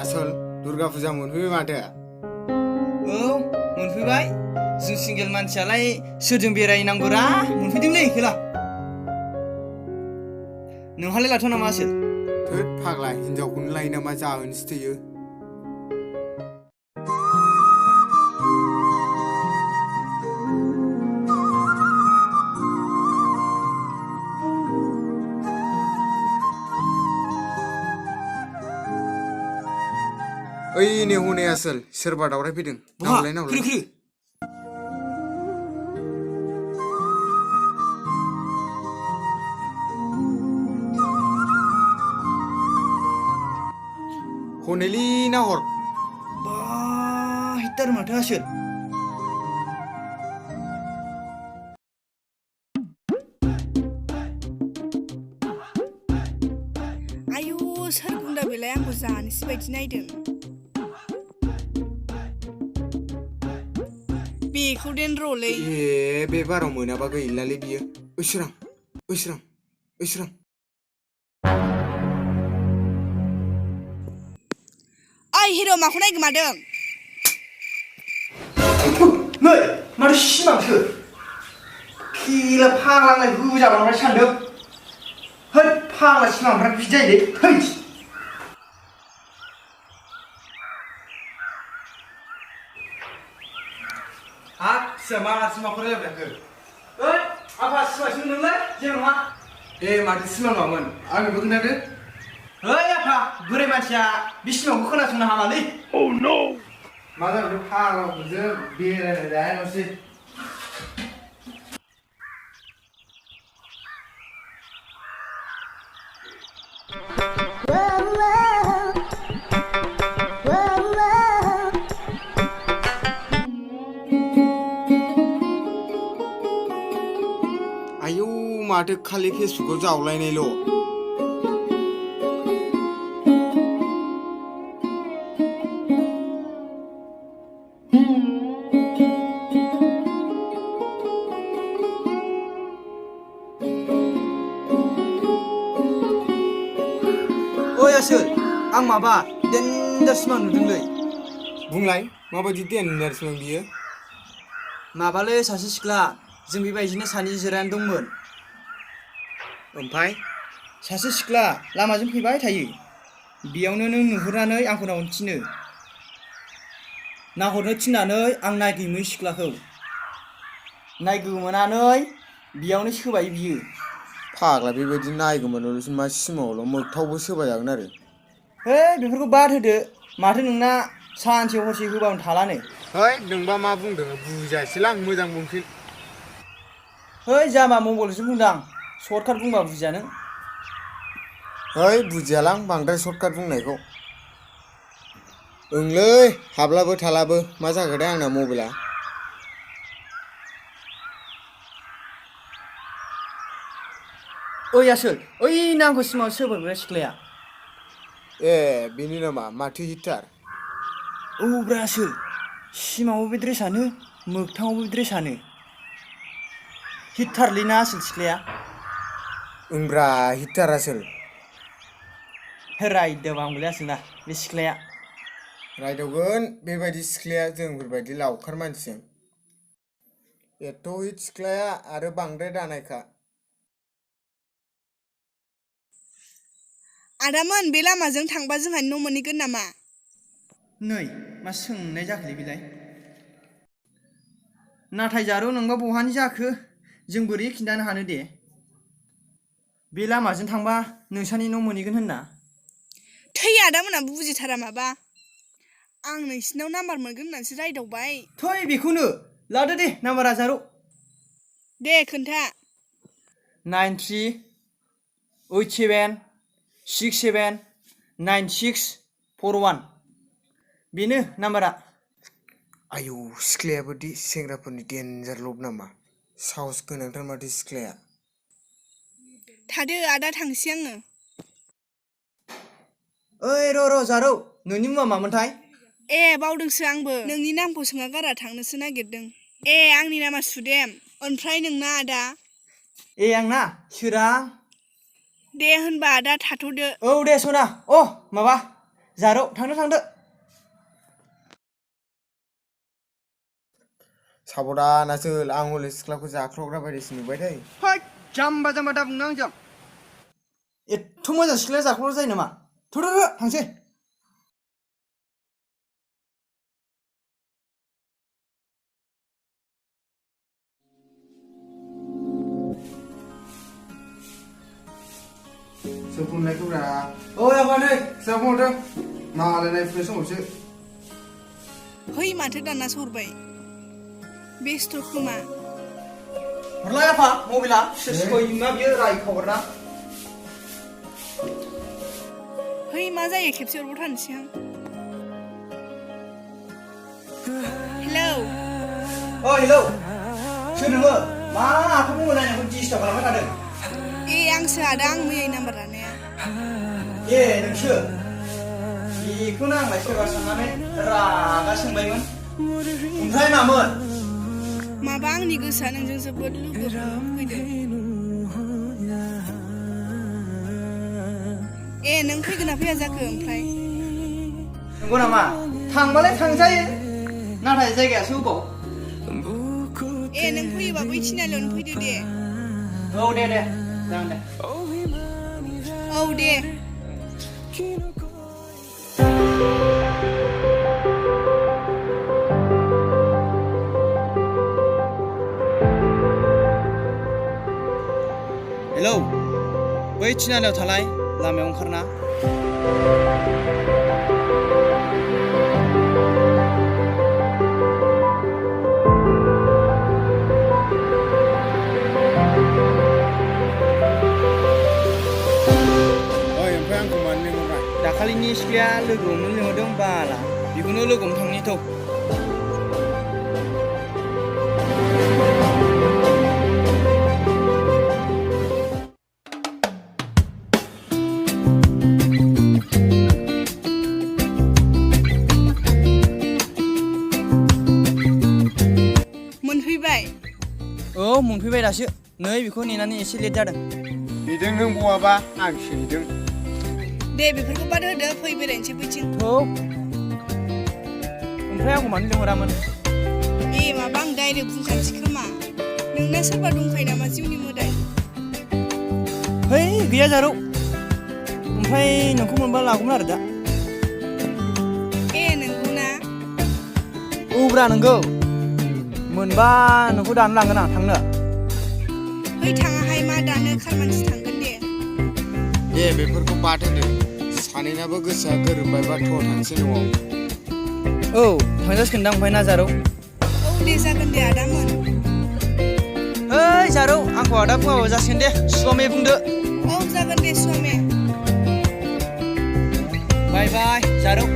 आसल दुर्गा फुजा मोनफैबाय माथो। औ मोनफैबाय। जों सिंगेल मानसियालाय सोरजों बेरायनांगौरा मोनफैदोंलै हेला। नोंहालाय लाथ'आ नामा आसोल? थोद फाग्ला हिनजावखौनो लायो नामा जाहोनोसो थोयो। ओइ ने हनै आसोल सोरबा दावराय फैदों। नावलाय नावलाय। खोलो हनैलै नाहर। बा हिटार माथो आसोल। आयु सोर गुन्दा बेलाय आंखौ जानोसै बायदि नायदों। बेखौ देन रलै। ए बे बाराव मोनाबा गैलालै बियो। ओइसोरां ओइसोरां ओइसोरां। ओइ हिर' माखौ नायगोमादों? नै माथो सिमांसो। खेला फाग्लांनाय होजाबांबाय सानदों। है फाग्ला सिमांफ्रा बिदि जायोलै। है हाब सिमा मा सिमांखौ रायलायबाय थाखो? ओइ आफा सिमांसो नोंलाय जेबो नङा। ए माथो सिमां नङामोन आंनोबो खोन्थादो। ओइ आफा बोराय मानसिया बे सिमांखौ खोनासंनो हामालै। Oh no! मा जाखो फाग्लाफोरजों बेरायनाय जायानोसै। आयौ माथो खालि फेसबुकाव जावलायनायल'। ओइ आसोल आं माबा देन्जार सिमां नुदोंलै। बुंलाय माबायदि देनजार सिमां बियो? माबालै सासे सिख्ला जों बेबायदिनो सानै जिरायनानै दंमोन। ओमफाय सासे सिख्ला लामाजों फैबाय थायो। बेयावनो नों नुहुरनानै आंखौ नाहरनो थिनो। नाहरनो थिननानै आं नायगोमोन सिख्लाखौ। नायगोमोनानै बेयावनो सोबाय बियो। फाग्ला बेबायदि नायगोमोनल'सो मा सिमाङावल' मोगथावबो सोबायजागोन आरो। है बेफोरखौ बाद होदो। माथो नोंना सानसे हरसे होबानो थालानो। है नोंबा मा बुंदों बुजियासैलां मोजां बुंफिन। है जाम्बा मंगलसो बुंदां सर्टकाट बुंबा बुजिया नों। है बुजियालां बांद्राय सर्टकाट बुंनायखौ। ओंलै हाबलाबो थालाबो मा जाखोथाय आंना मबाइला। ओइ आसोल ओइनो आंखौ सिमाङाव सोबोग्रा सिख्लाया। ए बेनो नामा माथो हिटार? औ ब्रा आसोल सिमाङावबो बे ड्रेसानो मोगथाङावबो बे ड्रेसानो। हिटथारलै ना आसोल सिख्लाया। ओंब्रा हिटार आसोल। रायदोबा हामगौलै आसोलना बे सिख्लाया। रायदावगोन बेबायदि सिख्लाया जोंफोरबायदि लावखार मानसिजों। एथ' हिट सिख्लाया आरो बांद्राय दानायखा। आदामोन बे लामाजों थांबा जोंहानि न' मोनहैगोन नामा? नै मा सोंनाय जाखोलै बेलाय? नाथाय जारौ नोंबा बहानि जाखो जों बोरै खिन्थानो हानो दे। बे लामाजों थांबा नोंसानि न' मोनहैगोन होनना। थै आदामोना बुजिथारा माबा। आं नोंसिनाव नाम्बार मोनगोन होननानैसो रायदावबाय। थै बेखौनो लादो दे नाम्बारा जारौ। दे खोन्था। 9387679641 बेनो नाम्बारा। आयौ सिख्लायाबो दि सेंग्राफोरनि देन्जार लब नामा? साहस गोनांथार माथो सिख्लाया। थादो आदा थांसै आङो। ओइ र' जारौ नोंनि मुङा मामोनथाय? ए बावदोंसो आंबो नोंनि नामखौ सोङा गारा थांनोसो नागिरदों। ए आंनि नामा सुदेम। ओमफ्राय नोंना आदा? ए आंना सोरां। दे होनबा आदा थाथ'दो। औ दे सना माबा जारौ थांदो साबधान आसोल आं हले सिख्लाखौ जाख्रावग्रा बायदिसो नुबायदै फै जाम्बा दा बुंनो आंजों एथ' मोजां सिख्लाया जाख्रावग्रा जायो नामा थ'थ'थ' थांसै सोर फन लायखोब्रा ओइ आफा नै सोर फन हरदों मालाय नायफुनाय समावसो है माथो दाननासो हरबाय बेस्थ' खोमा हरलाय आफा मबाइला सैमा बियो रायखावग्रा है मा जायो खेबसे हरबाव थानोसै आं हेलौ हेलौ सोर नोङो मा आफा मबाइल नायनायखौ डिस्टार्ब खालामबाय थादों ए आंसो आदा आं मैयानि नाम्बार लानाया ए नोंसो बेखौनो आंलाय सोरबा साननानै रागा सोंबायमोन ओमफ्राय मामोन माबा आंनि गोसोआ नोंजों जोबोद लुबैदों ए नों फैगोन ना फैया जाखो ओमफ्राय नंगौ नामा थांबालाय थांजायो नाथाय जायगायासो अबाव ए नों फैयोबा बै थिनालियावनो फैदो दे औ दे जागोन दे औ दे हेलौ बै थिनालियाव थालाय लामायाव ओंखारना ओमफ्राय आंखौ मानो लिंहरबाय दाखालिनि सिख्लाया लोगो हमनो लिंहरदों बाला बेखौनो लोगो हमनो थांनि थौ मोनफैबाय औ मोनफैबाय दासो नै बेखौ नेनानै एसे लेट जादों नेदों नों बहाबा आंसो नेदों दे बेफोरखौ बाद होदो फै बेरायनोसै बैथिं थौ ओमफ्राय आंखौ मानो लिंहरामोन ए माबा आं डाइरेक्ट बुंखानोसै खोमा नोंना सोरबा दंखायो नामा जिउनि मोदाय है गैया जारौ ओमफ्राय नोंखौ मोनबा लागौमोन आरो दा ए नंगौना औब्रा नोंगौ मोनबा नोंखौ दानो लांगोन आं थांनो है थाङाहाय मा दानो खारमानसि थांगोन दे दे बेफोरखौ बाद होदो सानैनाबो गोसोआ गोरोबबायबा थ' थांसै न'आव औ थांजासिगोनदां ओमफ्राय ना जारौ औ दे जागोन दे आदामोन ओइ जारौ आंखौ आदा बुङाबो जासिगोन दे सुवामे बुंदो औ जागोन दे सुवामे बाय बाय जारौ